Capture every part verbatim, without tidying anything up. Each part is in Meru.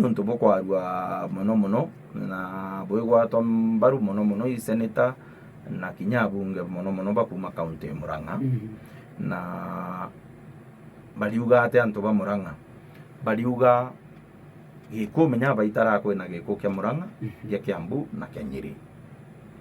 untu bukwarua mono mono, na bwigwatwa mbaru mono mono i senator na kinya abunge mono mono ba kuuma kaunti ya Murang'a. Mhm. Na bariuga ati antu ba Murang'a? Bariuga Gikuyu menya baitara kwina Gikuyu kia Murang'a, mhm, kia Kiambu na kia Nyeri.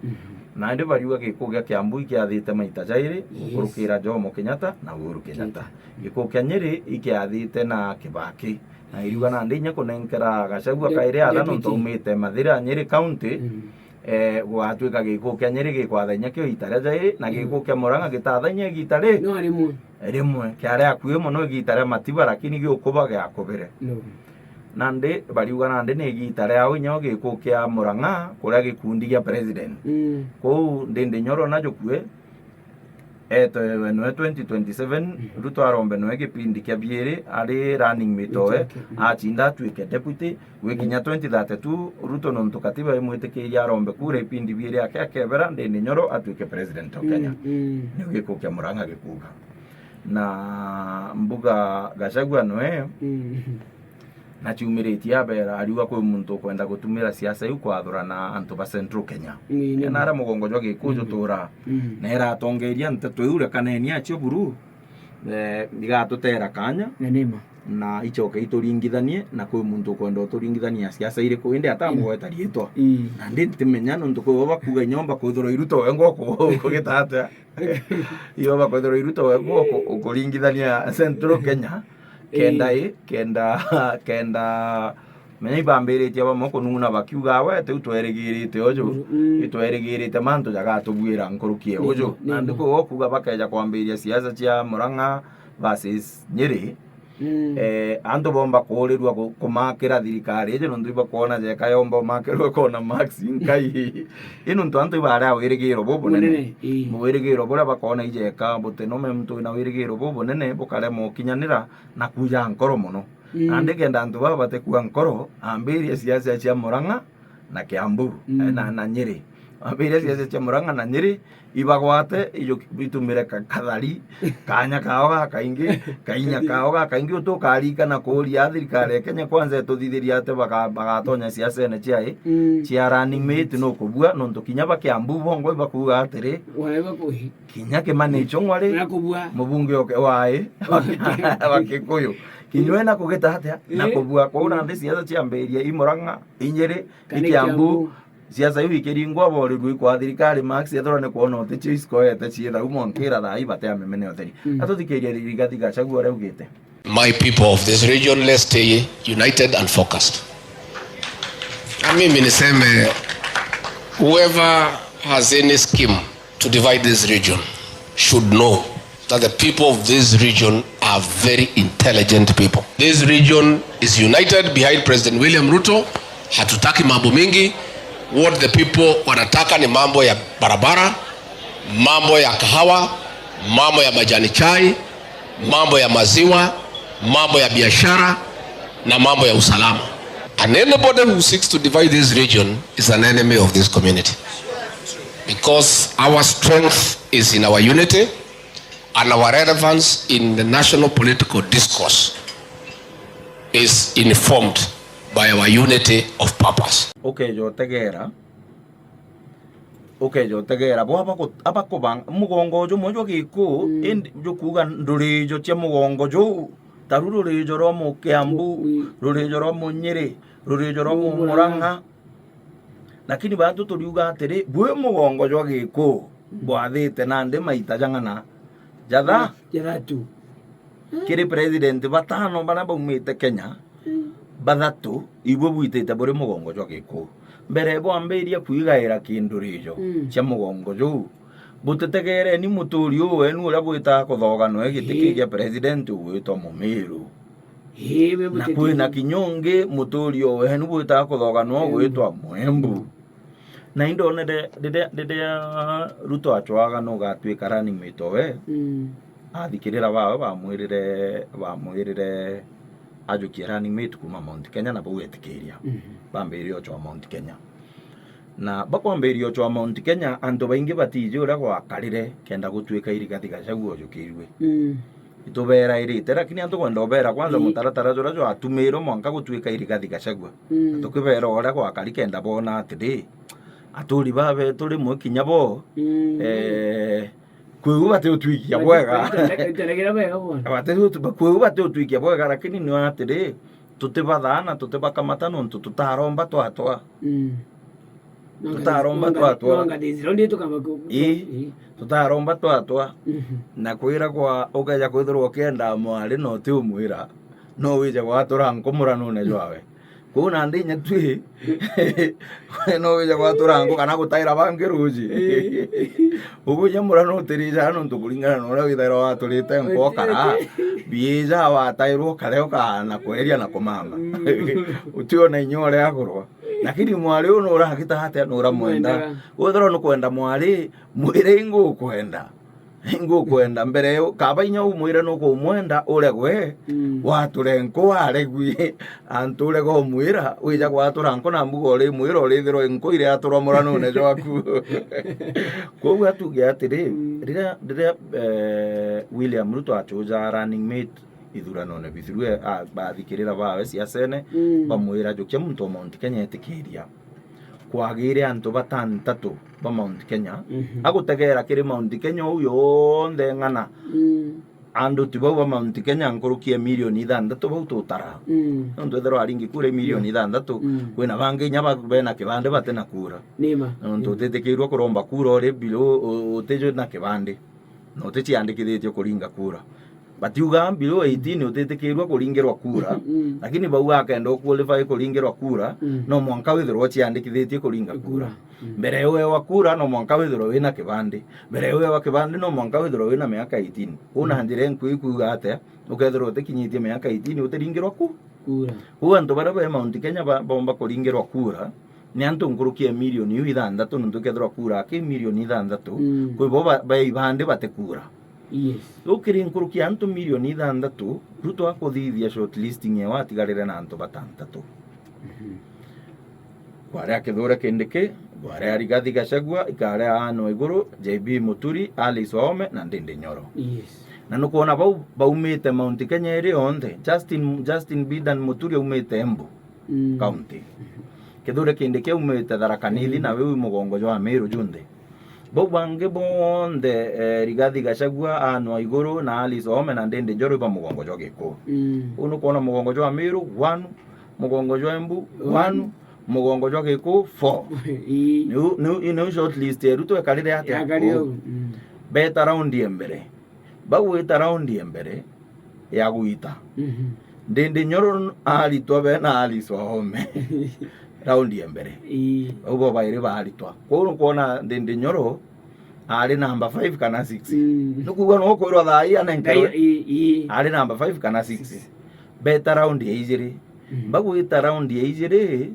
Mhm. Na indi bariuga Gikuyu gia Kiambu ikiathite maita jairi, yes, gukurukira Jomo Kenyatta na Uhuru Kenyatta. Kenyatta. Gikuyu kia Nyeri ikiathite na Kibaki. Na iriuga nandi inya kunenkera Gachagua kairi atha nontu aumite Mathira, Nyeri County, mm, eh, gwatuika Gikuyu kia Nyeri gikwatha inya kio ita ria jairi, na, mm, Gikuyu kia Murang'a gitatha inya igita ri? No, rimwe. Rimwe. Kiari akui mono igita ria Matiba, lakini giukuba giakubire. No. Nandi bariuga nandi ni igita riao inya Gikuyu kia Murang'a, kuria gikundi gia president. Mm. Kuu Ndindi Nyoro najukue, etwe we noe twenty twenty-seven, mm, Ruto arombe noe gipindi kia biiri ari running mate owe, mm, acinda atuike deputy, gwikinya, mm, twenty thirty-two, Ruto nontu katiba imwitikiria arombe kura ipindi biiri ake akebera Ndindi Nyoro atuike president o Kenya. Mm, mm. Niu Gikuyu kia Murang'a gikuuga. Na mbuga Gachagua noe, mm, na ciumiritie abera, ariuga kwi muntu ukwenda gutumira siasa iu kwathurana antu ba Central Kenya. Ni, ni. Ena aria mugongo jwa Gikuyu, mm, jutura. Mm. Na iratongeria nteto iu, rekaneni acio buru, eh, igatutera kanya. Na nima. Na icoke ituringithanie, na kwi muntu ukwenda uturingithania siasa iriku, indi atamugweta riitwa. Mm. Na ndi ntimenya nontu kwi bo bakuuga inyomba kwithirwa iruto wengwa uku-, ukugita atia. Iyo bakwithirwa iruto wengwa uku-, ukuringithania Central Kenya. Kenda, ii, i, kenda, kenda, menya ibambiritie bamwe kunung'una bakiuga, "We, tiu twerigirite uju, mm, itwerigirite mantu jagatubwira nkuruki e uju." Nini, nini. Nandi kwi o kuuga bakeja kwambiria siasa cia Murang'a versus Nyeri, mm, eh, antu bomba kuurirua ku-, kumakira thirikari iji, nontu ibakwona jeka yomba umakirwe kona max nkai. I nontu antu ibari a wirigiro bubunene. Bunene, ii. Wirigiro buria bakona ijeka butinome muntu wina wirigiro bubunene bukaremwa ukinyanira, na kuja nkoro mono. Mm. Nandi kenda antu baba batikua nkoro, ambirie siasa cia Murang'a na Kiambu, mm, eh, na, na Nyeri. Ambirie siasa cia Murang'a na Nyeri, ibagwate, iju-, itumire ka-, kathari, kanya kao gakaingi, kainya kao gakaingi, utukarikana kuuria thirikari ya Kenya kwanza ituthithirie ati baga-, bagatonya siasene ciai, mm, cia running mate, nukubua, nontu kinya ba Kiambu bongwa ibakuuga atiri, Wae bakuhi. Kinya Kimani Ichung'wa ri, nakubua, mubunge oke-, wae, wa Kikuyu. Kinywe na kugita atia? Na, eh, kubua. Kwou nandi siasa ciambirie i Murang'a, i Nyeri, i Kiambu. Kana i Kiambu. Siasa iu ikiringwa, borirwe ikwa thirikari, max ethirwa ni kwona uti cio isikoete ciithau monkira thaa ii bate amemene utheri. Mm. Atuthikirie Rigathi Gachagua uria augite. My people of this region, let's stay united and focused. Na mimi niseme, whoever has any scheme to divide this region should know that the people of this region are very intelligent people. This region is united behind President William Ruto. Hatutaki mambo mingi. What the people wanataka ni mambo ya barabara, mambo ya kahawa, mambo ya majani chai, mambo ya maziwa, mambo ya biashara na mambo ya usalama. And anybody who seeks to divide this region is an enemy of this community. Because our strength is in our unity and our relevance in the national political discourse is informed by our unity of purpose. Ukeja utegera, ukeja utegera, bo abaku-, abakubanga mugongo jumwe jwa Gikuu, mm, indi jukuuga ndurijo cia mugongo juu, taru rurijo rwa Mukiambu, mm, rurijo rwa Munyiri, rurijo rwa Murang'a. Murang'a. Lakini bantu turiuga atiri, bwi mugongo jwa Gikuu, mm, bwathite nandi maita jang'ana? Jatha-, jathatu. Kiri president batano baria baumite Kenya, mm, bathatu ibwe bwitite buri mugongo jwa Gikuu. Mbere bwambiria kwigaira kindu rijo, mm, cia mugongo juu, butitegereni muturi uu wenu uria bwitaga kuthoganwa giti, ii, kia president ugwitwa Mumiru. Ii, we na butite- kwina kinya ungi muturi uu wenu bwitaga kuthoganwa, ii, ugwitwa Mwembu. Na indonere riria, riria Ruto acwaga no gatwika running mate owe, mm, athikirira bawe bamwirire, bamwirire ajukie running mate kuma Mount Kenya, na bau etikiria. Mhm. Bambirie ocwa Mount Kenya. Na bakwambiria ocwa Mount Kenya, antu baingi batiji uria gwakarire kenda gutwika i Rigathi Gachagua ojukirue. Mm. ituberairite, lakini antu kwenda ubera kwanza Ii. mutaratara juria jwatumirwe mwanka gutuika i Rigathi Gachagua. Mm. Na tukibera uria gwakari kenda boona atiri, aturi babetu rimwe kinya bo, Mm. eh, kwiu batiutwikia Bati-, bwega. bati-, bati-, bati-, bati-, bati-, bati-, kwiu batiutwikia bwega, lakini ni atiri, tutibathaa na tutibakamata nontu tutaromba twatwa. Mm. Tutaromba twatwa. Ii. Tutaromba twatwa. Mhm. Na kwiragwa ukeja kwithirwa ukienda mwari na utiumwira, no wije gwatura nku muranune jwawe. Kuu nandi inya twi, no wije gwatura nku kana gutaira bangi ruji. Ii. Uguo inya murano utirija nontu kuringana na uria withairwa waturite nku ukara, biija watairwa ukare ukaana kweria na kumama. Mm. Utiona inya uria agurwa. Lakini mwari uyu nuragita atia, nuramwenda? Mwendaga. Wethirwa nukwenda mwari, mwire ingukwenda. Ingukwenda. Mbere yo, kaba inya umwire nukumwenda, uregwe, Mm. wature nku waregwi. Antu urega umwira, wija gwatura nku na mbuga urimwira, urithirwa nku iri aturwa muranune jwaku. Kwoguo atuge atiri, Mm. riria, riria, eh, William Ruto achuja running mate, ithuranone bithiru, e, a, bathikirira bawe siasene, Mm. bamwira, "Jukia muntu wa Mount Kenya etikiria." Kwagire antu batantatu ba Mount Kenya, Mhm. agutegera kiri Mount Kenya uu yonthe ng'ana. Mm. Andu ti bau ba Mount Kenya, nkuruki ya milioni ithanthatu bau tutara. Mm. Nontu ethirwa aringi kura i milioni Mm. ithanthatu, Mm. kwina bangi inya ba, bena kibandi batina kura. Nima. Nontu Mm. utitikirua kuromba kura uri below, u-, utiju na kibandi. Na uticiandikithitie kuringa kura. Batiuga below eighteen utitikirua kuringirwa kura, Mm. lakini bau akenda uqualify kuringirwa kura, Mm. no mwanka withirwa uciandikithitie kuringa kura. Kura. Mm. Mbere ya uewa kura, no mwanka withirwa wina kibandi. Mbere ya uewa kibandi, no mwanka withirwa wina miaka eighteen. Kuu na Mm. njira inkui ikuuga atia, ukethirwa utikinyitie miaka eighteen utiringirwa ku-, Kura. Kuu antu baria be Mount Kenya ba-, bomba kuringirwa kura, ni antu nkuruki ya milioni iu ithanthatu, nontu ikethirwa kura aki milioni ithanthatu, Mm. kwi bo ba-, ba ibandi batikura. Yes. Riu kiri nkuruki ya antu milioni ithanthatu, Ruto akuthithia shortlisting ewe atigarire na antu batantatu. Mhm. Kwari a Kithure Kindiki, kwari a Rigathi Gachagua, ikari a Anne Waiguru, J B Muturi, Alice Wahome na Ndindi Nyoro. Yes. Na nukwona bau baumite Mount Kenya iri yonthe. Justin, Justin Bidan Muturi aumite Embu Mm. County. Kithure Kindiki aumite Tharaka Nithi, Mm. nawe wi mugongo jwa Meru junthe. Bau bangi bonthe, eh, Rigathi Gachagua, Anne Waiguru na Alice Wahome na Ndindi Nyoro iba mugongo jwa Gikuu. Mm. Uu nukwona mugongo jwa Meru, one, mugongo jwa Embu, One. one, mugongo jwa Gikuu, four. Ii. Niu, niu, niu shortlist yeru twekarire atia? Yakari Uu. Uu. Mm. Beta raundi ya mbere. Bagwita raundi ya mbere ya gwita. Mhm. Ndindi Nyoro n-, aritwa be na Alice Wahome. Raundi ya mbere. Ii. Bau bo bairi baritwa. Kwou nukwona Ndindi Nyoro ari namba five kana six. Mm. Nukuuga no kwirwa thaa ii anenkerwe. Ngai, ii, ii. Ari namba five kana six. Six. Beta raundi ya ijiri. Mhm. Bagwita raundi ya ijiri,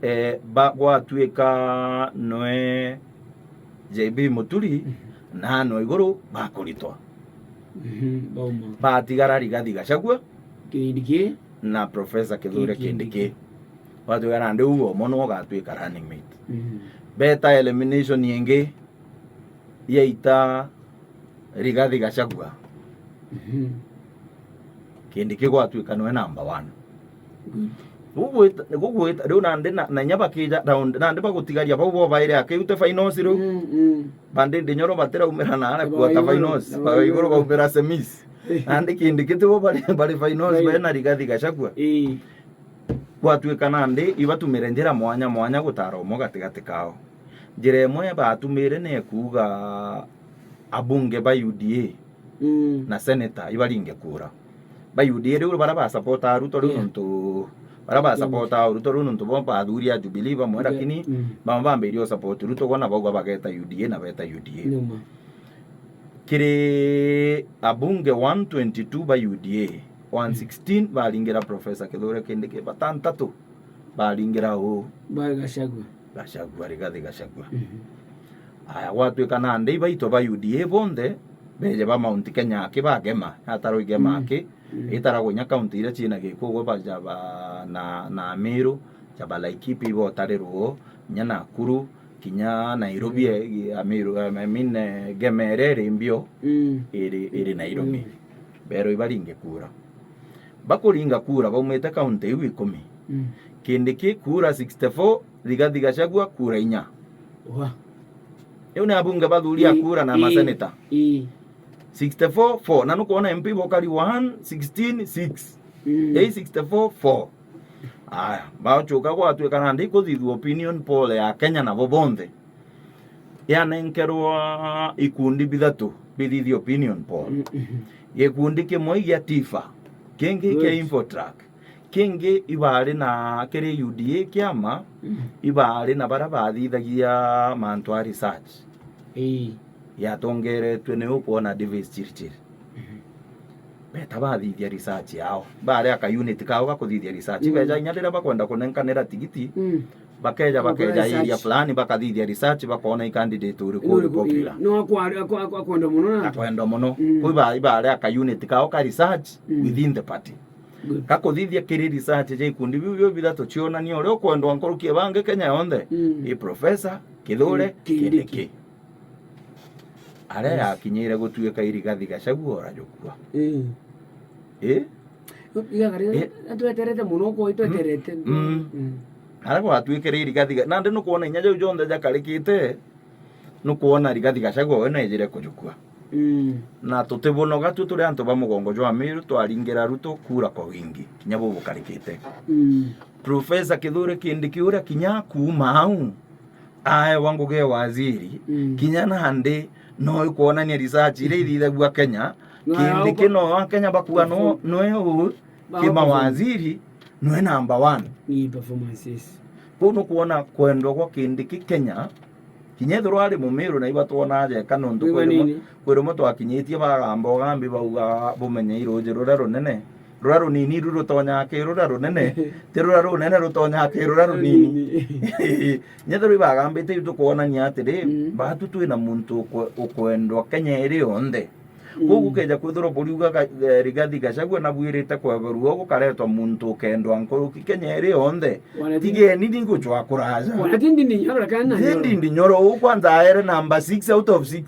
eh, ba-, gwatuika nwe J B Muturi Mhm. na Anne Waiguru bakuritwa. Mhm, bauma. Batigara Rigathi Gachagua Kindiki. na Professor Kithure Ki-, Kindiki. Kindiki. Gwatuika nandi uu omo nwe ugatuika running mate. Mhm. Beta elimination ingi yaita Rigathi Gachagua. Mhm. Kindiki gwatuika nwe number one. Good. Gugwita, gugwita, riu nandi na, na inya bakija round, nandi bagutigaria bau bo bairi akiute finals riu. Mm, mm. Ba Ndindi Nyoro batiraumira na ara Ba kuota Waiguru, finals. Ba Ba Waiguru Waiguru. baumira semis. Nandi Kindiki ti bo bari, bari finals, Right. bena Rigathi Gachagua. Ii. Gwatuika nandi ibatumire njira mwanya mwanya gutara umwe gatigati kao. Njira imwe batumire ni kuuga abunge ba U D A Mm. na senator ibaringe kura. Ba U D A riu baria ba supporta Ruto riu Yeah. nontu, baria ba Yeah. supporta Ruto riu nontu bo ba athuri a Jubilee bamwe, Yeah. lakini Mm. bamwe bambirie u support Ruto, bona bauga bageta U D A na beta U D A. Numa. Kiri abunge one twenty-two ba U D A, one sixteen baringira Professor Kithure Kindiki, batantatu baringira uu. Ba Gachagua. Gachagua, Rigathi Gachagua. Mhm. Aya, gwatuika nandi ibaitwa ba U D A bonthe, beje ba Mount Kenya aki bagema, atarwa igema Mm. aki, Mm. itaragwa inya kaunti iria ciina Gikuyu, baja ba na, na Meru, ja ba Laikipia ibotarirwo, inya Nakuru, kinya Nairobi, Mm. eh, Amiru, eh, I mean, eh, Gemere iri mbio, Mm. iri, iri Nairobi. Nairobi. Pero ibaringe kura. Bakuringa kura baumite kaunti iu ikumi. Mm. Kindiki kura sixty-four, Rigathi Gachagua kura inya. Wa. Iu ni abunge bathuria kura na maseneta. Ii. Sixty-four, four. Na nukwona M P bokari one, sixteen, six. Mm. Ei sixty-four, four. Aya, baochuka gwatuika nandi ikuthithua opinion poll ya Kenya nabo bonthe. Yanenkerwa ikundi bithatu bithithia opinion poll. Mm, mhm. Gikundi kimwe gia TIFA, kingi kia Infotrack, kingi ibari na kiri U D A kiama, mm, ibari na baria bathithagia mantu a research. Ii. Yatongeretwe ni ukwona Davis Chirchir. Mhm. Beta bathithia research yao. Bari aka unit kao gakuthithia research. Mm. Beja inya riria bakwenda kunenkanira tigiti, mm, bakeja, bakeja area fulani, bakathithia research, bakona i candidate uriku uri popular. No akwenda muno na akwenda muno. Mm. Kwi ba, ibari aka unit kao ka research, mm, within the party. Good. Gakuthithia kiri research ja ikundi biu bio bithatu cionania uria ukwendwa nkuruki ya bangi Kenya yonthe. Mm. I Professor Kithure, mm, Kindiki. Kindiki. Aria, yes, yakinyire gutuika i Rigathi Gachagua orajukua. Ii. Ii? Iga kari, ii, tweterete muno, ko tweterete. Mm. Mm. Aria gwatuikire i Rigathi Ga-, nandi nukwona inya jau jonthe jakarikite, nukwona Rigathi Gachagua we nejire kujukua. Mm. Na tutibunoga tu turi antu ba mugongo jwa Meru, twaringira Ruto kura kwa wingi, kinya bu bukarikite. Mm. Professor Kithure Kindiki uria kinya akuuma au, aewa ngugi ya waziri, mm, kinya nandi no ikwonania research iria ithithagua Kenya, no, Kindiki no wa Kenya bakuga no, perform, noe u, ba perform, kimawaziri, noe number one. Ni performances. Kuu nukwona kwendwa gwa Kindiki Kenya, kinya ethirwa ari Mumiru na ibatwona ajeka nontu kwi rimwe, kwi rimwe twakinyitie bagamba ugambi bauga bumenye iruji ruria runene. Ruria runini iru rutonyaa ki ruria runene, ti ruria runene rutonyaa ki ruria runini. Nyethirwa ibagambite iu tukwonania atiri, mm, batu twina muntu ukwe-, ukwendwa Kenya iri yonthe. Mm. Kuu gukeja kwithirwa buriuga ga-, eh, Rigathi Gachagua nabwirite kweberua gukaretwa muntu ukendwa nkuruki Kenya iri yonthe. Wana ti-, tigeni ningucwa kuraja. Wana ti Ndindi Nyoro, rekana na Ndindi Nyoro. Ndindi Nyoro, uu kwanza aere number six out of six.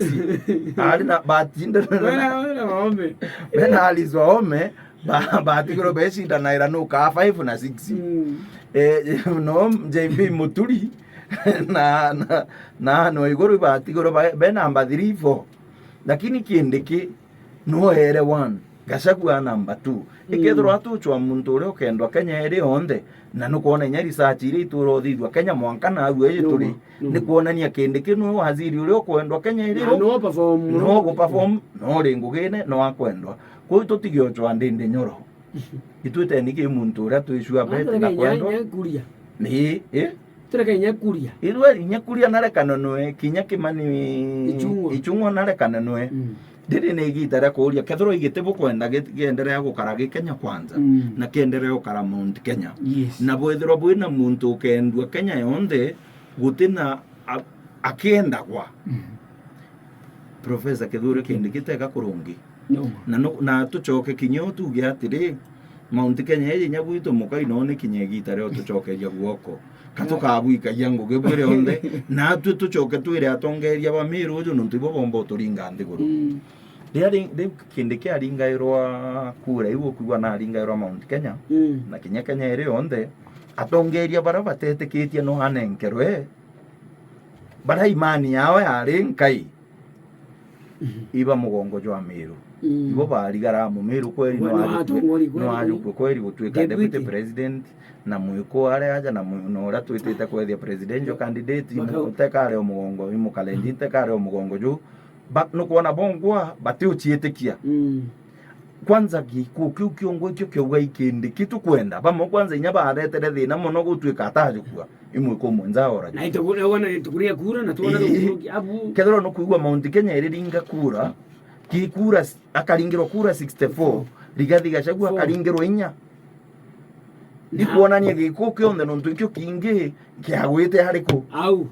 Ari na batinde. Wana, wana maombe. Bena Alice Wahome, ba-, batigirwe becindanaira nukaa five na six. Mm. Eh, no, J B Muturi, na, na, na no iguru batigirwe ba-, be number three, four. Lakini Kindiki, no ere one. Gachagua number two. Mm. Ikethirwa atuchwa muntu uria ukendwa Kenya iri yonthe, na nukwona inya research iria itura uthithua Kenya mwanka na au eji turi, numa, numa, ni kwonania Kindiki niwe waziri uria ukwendwa Kenya iri, na no perform, no gu perform, no ri ngugine, no akwendwa. Kwou tutigiochwa Ndindi Nyoro. Itwiteni ki muntu uria twi sure bet na kwendwa. Nya, nya kuria. Ni, eh? Tureke inya kuria. Irwe inya kuria narekana nwe, kinya Kimani Ichung'wa. Ichung'wa narekana nwe. Mm. Riri ni igita ria kuria, kethirwa igiti bukwenda gi-, gienderea gukara gi Kenya Kwanza, mm, na kienderea gukara Mount Kenya. Yes. Na bwithirwa bwina muntu ukendua Kenya yonthe, gutina a-, akiendagwa. Mm. Professor Kithure Kindiki tega kurungi. No. Na no, na tucoke kinya o tuge atiri, Mount Kenya iji inya bwitu mukai no ni kinya igita rio tucokeria guoko. Ka tukabwikagia ngugi bwire onthe, na atwi tucoke twire atongeria ba Miru uju nontu ibo bomba uturinga nthiguru. Mm. Riria ri-, riu Kindiki aringairwa kura iu ukwigua naringairwa Mount Kenya, mm, na kinya Kenya iri yonthe, atongeria baria batetikitie no anenkerwe, baria imani yao yari nkai, mhm, iba mugongo jwa Miru. Mm. Ibo barigara Mumiru kweri no ajukue, no ajukue kweri gutuika deputy president, na mwiku aria aja na mwi-, na uria twitite kwethia presidential candidate, teka ari o mugongo, i Mukalenjin teka ari o mugongo juu. Ba-, nukwona bongwa batiuciitikia. Mm. Kwanza gikuo kiu kiongwa ikio kiauga i Kindiki tukwenda. Bamwe kwanza inya baretere thina mono gutuika atajukua. Imwe kumwe nza ora. Na itukuria kura na tuona, ii, rukuruki abu. Kethirwa nukwigua Mount Kenya iriringa kura, ki kura s-, akaringirwa kura sixty-four, Rigathi Gachagua akaringirwa inya. Na ikwonania gikuo kionthe nontu ikio kingi kiagwite hariku? Au.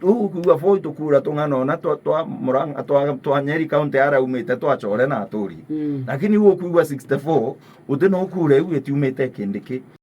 Uu ukwigua four tukura tung'ana ona twa, twa Murang'a, twa, twa Nyeri County ara aumite twa Chore na Aturi. Mm. Lakini uu ukwigua sixty-four, uti no kura iu itiumite Kindiki.